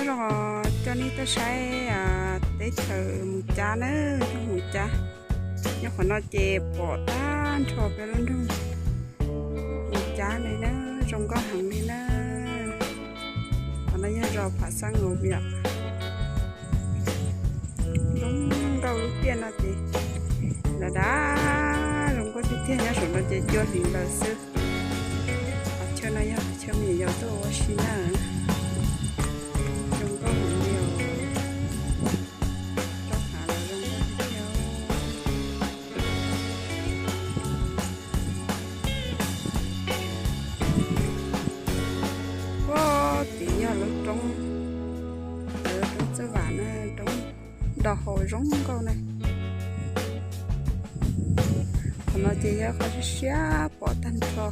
Los coj nej tuaj saib teb chaws Mus Cab na, Mus Cab. Nyob qhov no ces pom tag nrho peb lub nroog Mus Cab li na, zoo nkauj heev li na. Qhov no yog zos Phav Xab Nkaus Viam. Zoo nkauj lub tiaj no ces dav dav zoo nkauj tiag tiag, nyob saum no ces cua hliv lawm xwb. Qhov chaw no yog qhov chaw me nyuam yaus tuaj ua si na. Zoo nkauj heev li os. Roob hav los zoo nkauj tiag tiag. Ua, tid yog lub roob, lub roob Txwj Vam na, roob nto hau zoo nkauj na. Qhov no ces yog qhov siab siab pom tag nrho.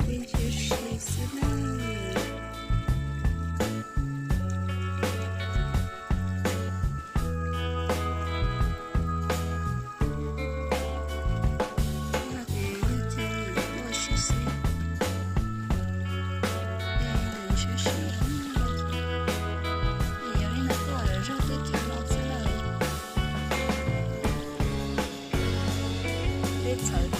Ntsia si xwb na. Yog li no tuaj lawm zog teb chaws no xwb lawm. Teb chaws. Teb chaws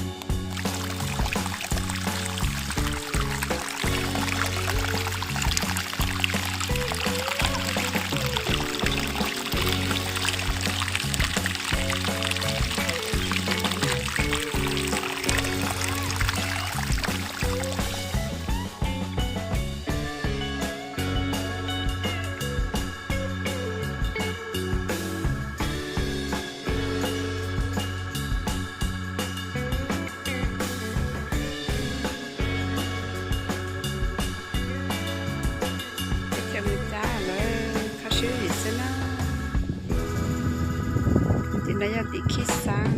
Mus Cab lawv kho siab zim xwb na. Tim no yog tim Khib Xab.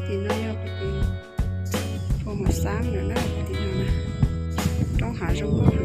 Tim no yog tim Phu Mus Xab lawm na, tim no na. Roob hav zoo nkauj